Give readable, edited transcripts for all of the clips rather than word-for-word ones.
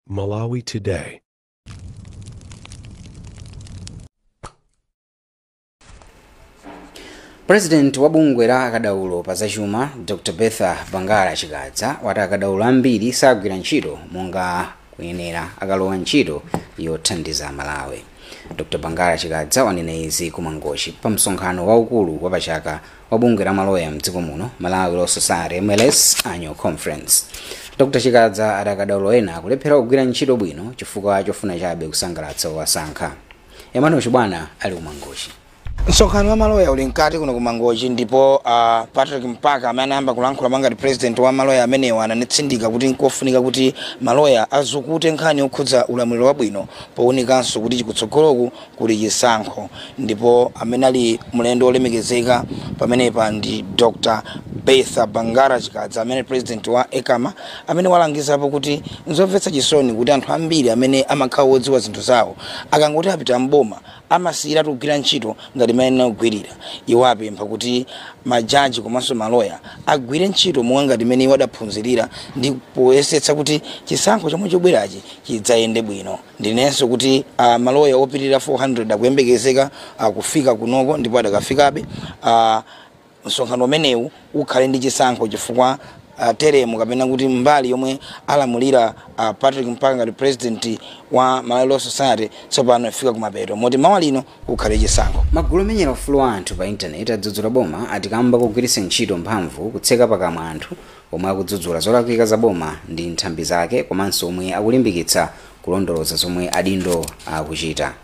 Malawi Today. President wa bungwe la akadaulo pa zachuma, Dr Bertha Bangara Chikadza, wati akadaulo ambiri sagwira ntchito monga kuyenera akalowa ntchito yothandiza Malawi. Dr Bangara Chikadza wanena izi ku Mangochi pa msonkhano waukulu wa pachaka wa bungwe la maloya mdziko muno, Malawi Law Society MLS Annual Conference. Dr Chikadza ati akadaulo ena akulephera kugwira ntchito bwino chifukwa chofuna chabe kusangalatsa owasankha. Emmanuel Chibwana ali ku Mangochi. Msonkhano wa maloya uli mkati kuno ku Mangochi, ndipo Patrick Mpaka amene anayamba kulankhula ngati president wa maloya amenewa ananetsindika kuti nkofunika kuti maloya azukute nkhani yokhudza ulamuliro wabwino powunikanso kuti chikutsogoloku kuli chisankho. Ndipo amene ali mlendo wolemekezeka pamenepa ndi Dr Bertha Bangara Chikadza, amene president wa ECAMA, amene walangizapo kuti nzomvetsa chisoni kuti anthu ambiri amene amakhala odziwa zinthu zawo akangoti apita mboma amasiyira kugwira ntchito ngati mmene akugwirira. Iwo apempha kuti majaji komanso maloya agwire ntchito monga ngati mmene iwo adaphunzirira ndi poyesetsa kuti chisankho chomwe chobwerachi chidzayende bwino. Ndinenso kuti maloya opitirira 400 akuyembekezeka kufika kunoko, ndipo adakafikabe msonkhano umenewu ukhale ndi chisankho chifukwa teremu kapena kuti mbali yomwe alamulira Patrick Mpaka ngati president wa Malawi Law Society tsopano ifika kumapeto, moti mawa lino kukhale chisankho. Magulu omenyera ufulu wa anthu pa intaneti adzudzula boma ati kamba kugwiritsa ntchito mphamvu kutseka pakamwa anthu omwe akudzudzula zolakwika za boma ndi nthambi zake, komanso omwe akulimbikitsa kulondoloza zomwe adindo akuchita.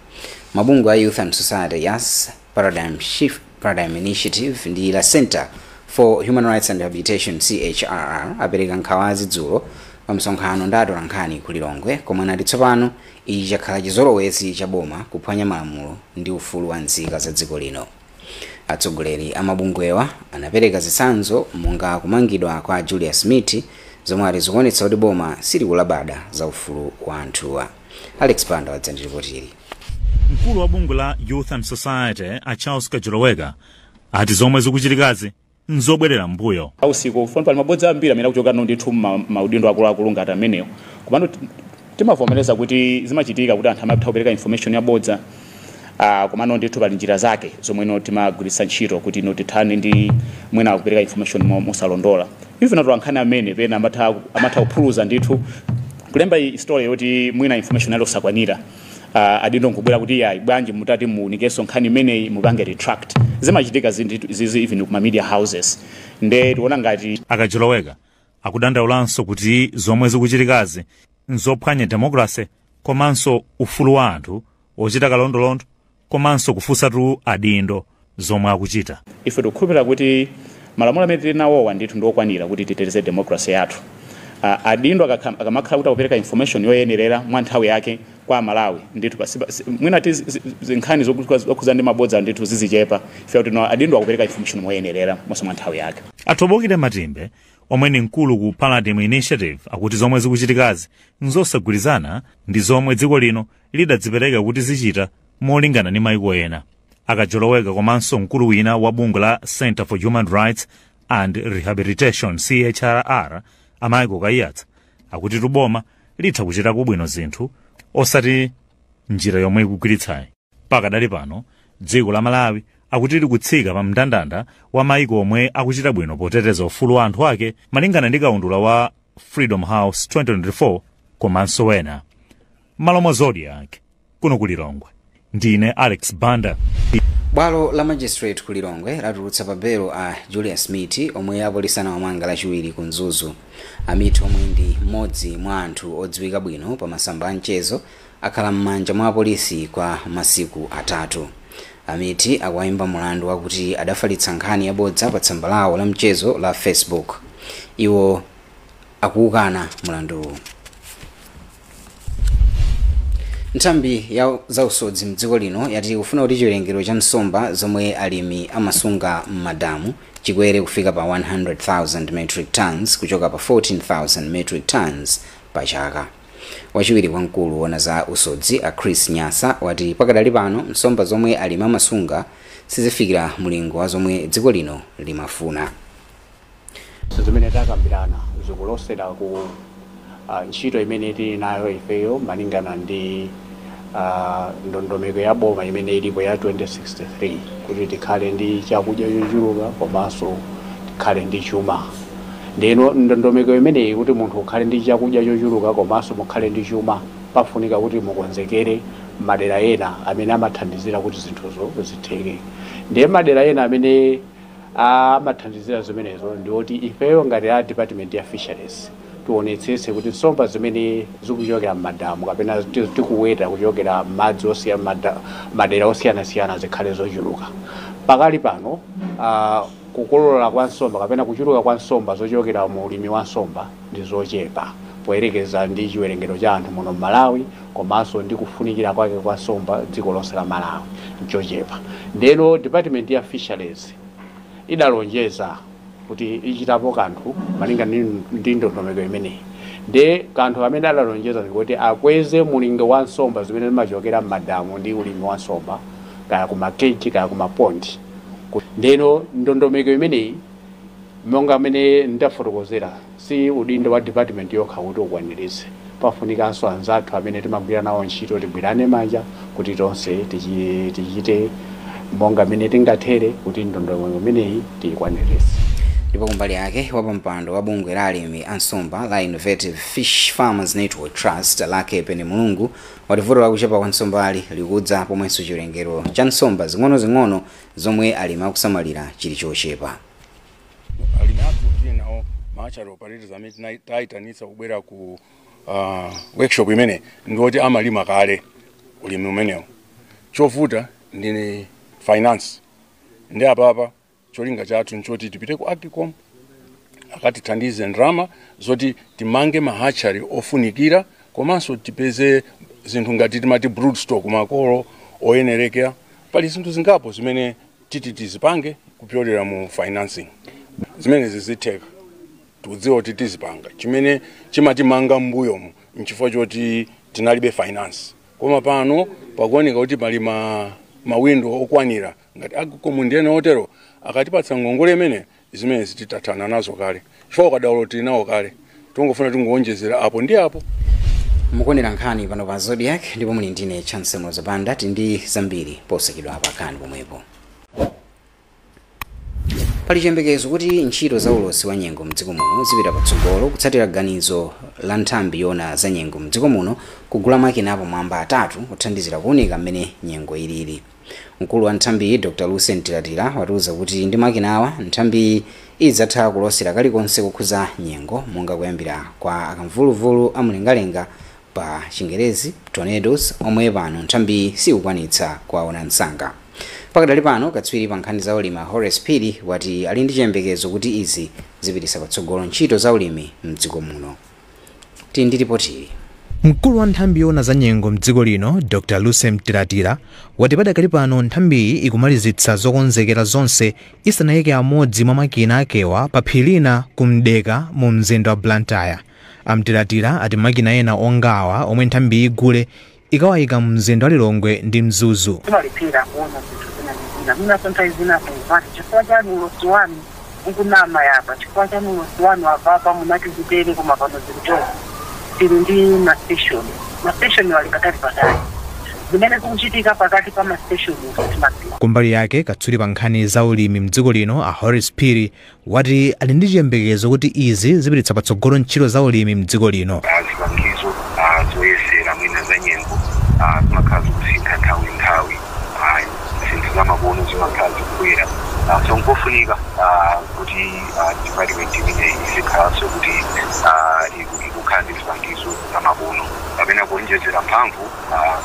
Mabungwe a Youth and Society, YAS, Paradigm Shift, Paradigm Initiative ndi la Center for Human Rights and Rehabilitation CHRR apereka nkhawazi dzulo pa msonkhano ndi atolankhani ku Lilongwe, komwe anati tsopano ichi chakhala chizolowezi cha boma kuphwanya malamulo ndi ufulu wa nzika za dziko lino. Atsogoleri a mabungwewa anapereka zitsanzo monga kumangidwa kwa Julius Miti, zomwe ati zikuonetsa kuti boma silikulabada za ufulu wa anthuwa. Alex Panda wadzandiripotiri. Mkulu wa bungwe la Youth and Society a Charles Kajoloweka ati zomwe zikuchitikazi nzobwerera mbuyo. Usiku foni pali mabodza ambiri amene akuchoka ndithu maudindo akuluakulu ngati amenewo, komano timavomereza kuti zimachitika kuti anthu amatha kupereka information yabodza, komano ndithu pali njira zake zomwe no timagwiritsa ntchito kuti no tithane ndi mwina akupereka information mosalondola. Even atolankhani amene pena amatha kuphuluza ndithu kulemba story yoti mwina information yalo osakwanira, adindo nkubwera kuti yayi bwanji mutati muunikenso nkhani imeneyi mupange retract. Zimachitika zizi even kuma media houses, nde tiona ngati Akajoloweka akudandaulanso kuti zomwe zikuchitikazi nzophwanya democracy komanso ufulu wa anthu ochita kalondolondo komanso kufunsatu adindo zomwe akuchita. Ife tikukhulupirira kuti malamulo amene tili nawowa ndithu ndi okwanira kuti titeteze democracy yathu. Adindo akamakhala kuti akupereka information yoyenerera mwa nthawi yake kwa Malawi, ndithu mwina ti zinkhani zokhuza ndi mabodza ndithu zizichepa, ife kuti no adindo akupereka information moyenerera monso mwa nthawi yake. Atobokire Matimbe omwe ni mkulu ku Paradigm Initiative akuti zomwe zikuchitikazi nzosagwirizana ndi zomwe dziko lino lidadzipereka kuti zichita molingana ndi maiko ena. Akajoloweka komanso mkulu wina wa bungwe la Center for Human Rights and Rehabilitation CHRR a Michael Kaiyatsa akuti tuboma litha kuchita kubwino zinthu osati njira yomwe ikugwiritsayi. Pakadali pano dziko la Malawi akuti likutsika pa mndandanda wa maiko omwe akuchita bwino poteteza ufulu wa anthu ake malingana ndi kaundula wa Freedom House 2024 komanso wena. Malo mwa Zodiak kuno ku Lilongwe, ndine Alex Banda. Bwalo la magistrate ku Lilongwe latulutsa pa belo a Julius Miti omwe apolisi anawamanga lachiwiri ku Mzuzu. Amiti omwe ndi mmodzi mwa anthu odziwika bwino pa masamba a mchezo akhala m'manja mwa apolisi kwa masiku atatu. Amiti akuwayimba mulandu wakuti adafalitsa nkhani yabodza pa tsamba lawo la mchezo la Facebook. Iwo akuwukana mulanduwu. Nthambi ya zausodzi mdziko lino yati kufuna kuti chiwerengero cha nsomba zomwe alimi amasunga m'madamu chikwere kufika pa 100,000 metric tons kuchoka pa 14,000 metric tons pa chaka. Wachiwiri kwa mkulu wona za usodzi a Chris Nyasa wati pakadali pano nsomba zomwe alimi amasunga sizifikira mulingo wa zomwe dziko lino limafuna. Zimene takambirana zikulosera ku Ntchito imene tili nayo ifeyo malingana ndi ndondomeko ya boma imene ilipo ya 2063, kuti tikhale ndi chakudya chochuluka komanso tikhale ndi chuma. Ndeno ndondomeko imeneyi, kuti munthu ukhale ndi chakudya chochuluka komanso mukhale ndi chuma, pafunika kuti mukonzekere madera ena amene amathandizira kuti zinthuzo zitheke. Ndiye madera ena amene amathandizira zimenezo ndioti ifeyo ngati a Department ya Fisheries tionetsetse kuti nsomba zimene zikuchokera m'madamu kapena tikuweta kuchokera m'madzi madera osiyanasiyana zikhale zochuluka. Pakali pano kukolola kwa nsomba kapena kuchuluka kwa nsomba zochokera mu ulimi wa nsomba ndi zochepa poyerekeza ndi chiwerengero cha anthu muno Malawi, komanso ndi kufunikira kwake kwa nsomba dziko lonse la Malawi nchochepa. Ndeno Department ya Fisheries idalonjeza kuti ichitapo kanthu malinga ndi ndondomeko imeneyi. Nde kanthu amene adalonjeza ndikuti akweze mulingo wa nsomba zimene zimachokera m'madamu ndi ulimi wa nsomba, kaya kuma cage kaya kuma pond. Ndeno ndondomeko imeneyi, monga amene ndafotokozera, si udindo wa department yokha kuti ukwaniritse. Pafunikanso anzathu amene timagwira nawo ntchito, tigwirane manja kuti tonse tichite monga amene tingathere kuti ndondomeko imeneyi tiyikwaniritse. Ndipo kumbali yake, wapampando wa bungwe la alimi ansomba la Innovative Fish Farmers Network Trust lake Pene Mulungu wati vuto la kuchepa kwa nsombali likudza pomwenso chiwerengero cha nsomba zing'ono-zing'ono zomwe alimi akusamalira chili chochepa. Alimi athu tili nawo, ma hatchery operators amene tayitanitsa kubwera ku workshop imene, ndiwoti amalima kale ulimi umenewo. Chovuta ndi finance. Ndi apapa cholinga chathu nchoti tipite ku AGCOM akatithandize ndalama zoti timange ma hatchery ofunikira, komanso tipeze zinthu ngati timati broodstock, makolo oyenerekera. Pali zinthu zingapo zimene titi tizipange kupyolera mu financing. Zimenezi zitheka, tikudziwa kuti tizipanga. Chimene chimatimanga m'mbuyomu nchifukwa choti tinalibe finance, koma pano pakuoneka kuti pali mawindo okwanira ngati AGCOM ndi ena otero. Akatipatsa ngongole imene, zimene titathana nazo kale, chifukwa ukadaulo tili nawo kale, tingofuna tingoonjezera apo ndi apo. Mukuonera nkhani pano pa Zodiak ndipo muli ndine Chance Mlozapanda. Ndi zambiri posachedwa apa nkhani pomwepo. Pali chiyembekezo kuti ntchito za ulosi wa nyengo mdziko muno zipita patsogolo kutsatira ganizo la nthambi yoona za nyengo mdziko muno kugula makina apamwamba atatu kuthandizira kuwunika mmene nyengo ilili. Mkulu wa nthambiyi, Dr Lucien Tilatila, watiuza kuti ndi makina awa nthambiyi idzatha kulosera kalikonse kukhuza nyengo, monga kuyambira kwa akamvuluvulu amumlengalenga, pa Chingerezi tornadoes, omwe pano nthambiyi sikukwanitsa kuwaona msanga. Pakadali pano, katswiri pa nkhani za ulimi Horace Phiri wati ali ndi chiyembekezo kuti izi zipitisa patsogolo ntchito za ulimi mdziko muno. Tili ndi ripoti. Mkulu wa nthambi yoona za nyengo mdziko lino, Dr Lucien Tilatila, wati padakali pano nthambiyi ikumalizitsa zokonzekera zonse isanayike amodzi mwa makina akewa pa phiri lina ku Mdeka mu mzinda wa Blantyre. Amtilatira ati makina ena ongawa omwe nthambiyi igule ikawayika mu mzinda wa Lilongwe ndi Mzuzu. Timalephera kuona zinthu zina ndi zina. Mwinaso nthawi zina kumati, "Chifukwa chani ulosi wanu ukunama yapa? Chifukwa chani ulosi wanu apapa munati zitere koma pano zikuchoka?" Tili ndi ma station, ma station ali patali patali. Zimene zikuchitika pakati pa ma station timadziwa. Kumbali yake, katswiri pa nkhani za ulimi mdziko lino a Horace Phiri wati ali ndi chiyembekezo kuti izi zipititsa patsogolo ntchito za ulimi mdziko lino. Zipangizo zoyesera mwina za nyengo zimakhala zikusintha nthawi nthawi, zinthu zamakono zimakhala zikubwera, so nkofunika kuti department imeneyi izikhalanso kuti ikukhala ndi zipangizo zamakono kapena kuonjezera mphamvu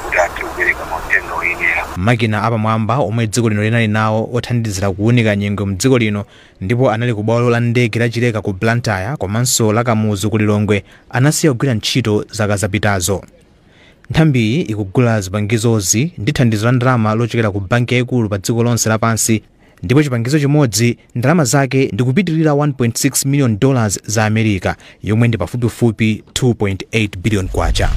kuti athe kupereka mauthenga oyenera. Makina apamwamba omwe dziko lino linali nawo othandizira kuwunika nyengo mdziko lino ndipo anali ku bwalo la ndege la Chileka ku Blantyre komanso la Kamuzu ku Lilongwe anasiya kugwira ntchito zaka zapitazo. Nthambiyi ikugula zipangizozi ndi thandizo la ndalama lochokera ku banki yayikulu pa dziko lonse lapansi, ndipo chipangizo chimodzi ndalama zake ndikupitirira 1.6 million dollars za America, yomwe ndi pafupifupi 2.8 billion kwacha.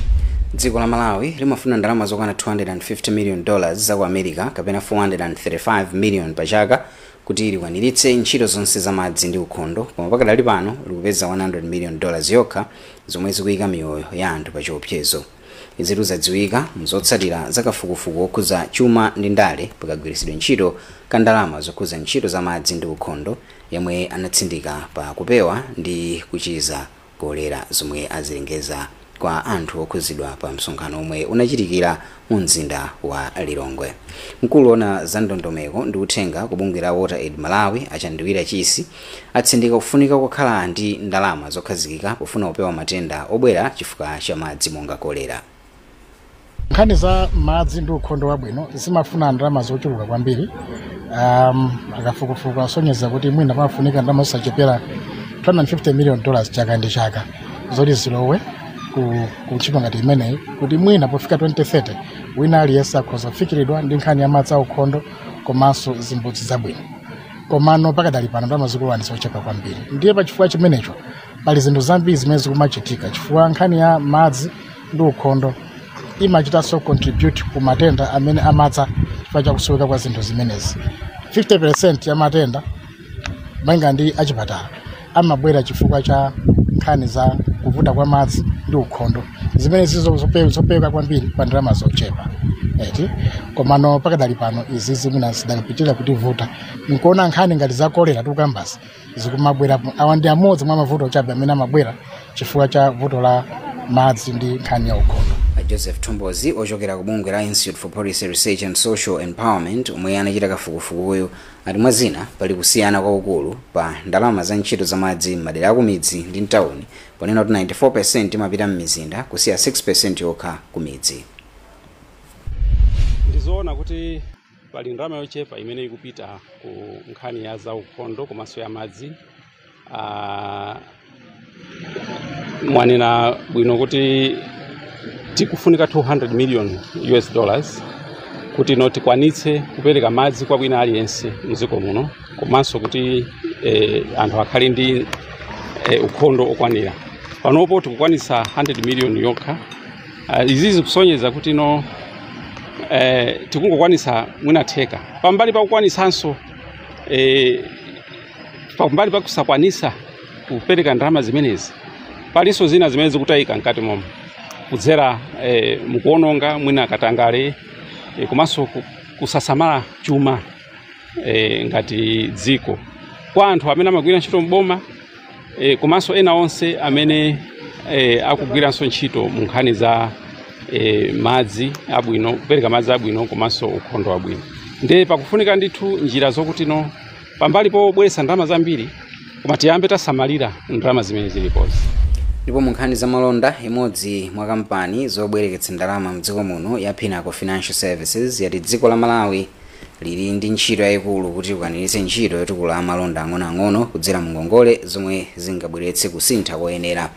Dziko la Malawi limafuna ndalama zokwana 250 million dollars za ku America kapena 435 million pa chaka. Kuti likwaniritse ntchito zonse za madzi ndi ukhondo, koma pakadali pano likupeza $100 million yokha, zomwe zikuyika miyoyo ya anthu pa chiopsezo. Izi zadziwika mzotsatira za kafukufuku wokhuza chuma ndi ndale pakagwiritsidwe ntchito ka ndalama zokhuza ntchito za madzi ndi ukhondo, yemwe anatsindika pa kupewa ndi kuchiza kolera, zomwe azilengeza kwa anthu okhuzidwa pa msonkhano omwe unachitikira mu mzinda wa Lilongwe. Mkulu ona za ndondomeko ndi uthenga ku bungwe la WaterAid Malawi, Achandiwira Chisi, atsindika kufunika kukhala ndi ndalama zokhazikika pofuna kupewa matenda obwera chifukwa cha madzi monga kolera. Nkhani za madzi ndi ukhondo wabwino zimafuna ndalama zochuluka kwambiri. Akafukufuku asonyeza kuti mwina pamafunika ndalama zosachepera $250 million chaka ndi chaka zoti zilowe ku ntchito ngati imeneyi, kuti mwina pofika 2030 wina aliyense akhoza kufikiridwa ndi nkhani ya madzi aukhondo komanso zimbudzi zabwino. Komano pakadali pano ndalama zikulowa ndi zochepa kwambiri. Ndiye pachifukwa chimenecho pali zinthu zambiri zimene zikumachitika, chifukwa nkhani ya madzi ndi ukhondo imachitanso contribute ku matenda amene amadza chifukwa chakusoweka kwa zinthu zimenezi. 50% ya matenda malinga ndi achipatala amabwera chifukwa cha nkhani za kuvuta kwa madzi ndi ukhondo, zimene zizo zopeweka kwambiri pa ndalama zochepa eti. Komano pakadali pano izi zimene zidakapitirira kutivuta nkuona nkhani ngati za kolera tikukambasi zikumabwerapo. Awa ndi amodzi mwa mavuto chabe amene amabwera chifukwa cha vuto la madzi ndi nkhani ya ukhondo. Joseph Thombozi ochokera ku bungwe la Institute for Policy Research and Social Empowerment, omwe anachita kafukufukuyo, ati mwa zina pali kusiyana kwakukulu pa ndalama za ntchito za madzi m'madera akumidzi ndi mtawuni, ponena kuti 94% imapita m'mizinda kusiya 6% yokha ku midzi. Ndizoona kuti pali ndalama yochepa imene ikupita ku nkhani ya zaukhondo komanso ya madzi. Mwanena bwino kuti tikufunika $200 million kuti no tikwanitse kupereka madzi kwa wina aliyense mdziko muno, komanso kuti anthu akhale ndi ukhondo okwanira. Panopo tikukwanitsa 100 million yokha. Izi zikusonyeza kuti no tikungokwanitsa mwina theka. Pambali pakukwanitsanso, pambali pakusakwanitsa kupereka ndalama zimenezi, palinso zina zimene zikutayika mkati momwe kudzera mukuononga mwina katangale, komanso kusasamala chuma ngati dziko kwa anthu amene amagwira ntchito mboma, komanso ena onse amene akugwiranso ntchito mu nkhani za madzi abwino, kupereka madzi abwino komanso ukhondo wabwino. Ndiye pakufunika ndithu njira zokuti no pambali pobweretsa ndalama zambiri, koma tiyambe tasamalira ndalama zimene zilipozi. Ndipo mu nkhani za malonda, imodzi mwa kampani zobwereketsa ndalama mdziko muno ya Pinnacle Financial Services yati dziko la Malawi lili ndi ntchito yayikulu kuti likwaniritse ntchito yotukula amalonda ang'onoang'ono kudzera mu ngongole zomwe zingabweretse kusintha koyenera.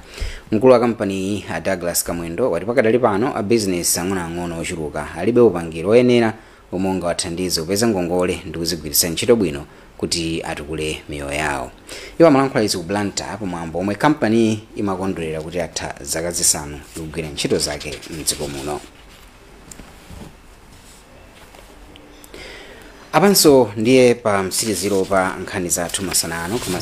Mkulu wa kampaniyi, a Douglas Kamwendo, wati pakadali pano a bizinesi ang'onoang'ono ochuluka alibe upangiri oyenera omwe ungawathandize kupeza ngongole ndi kuzigwiritsa ntchito bwino kuti atukule miyoyo yawo. Iwo amalankhula izi ku Blantyre pamwambo omwe kampani imakondwerera kuti atha zaka 5 ikugwira ntchito zake mdziko muno. Apanso ndiye pa mtsiriziro pa nkhani zathu masana ano, koma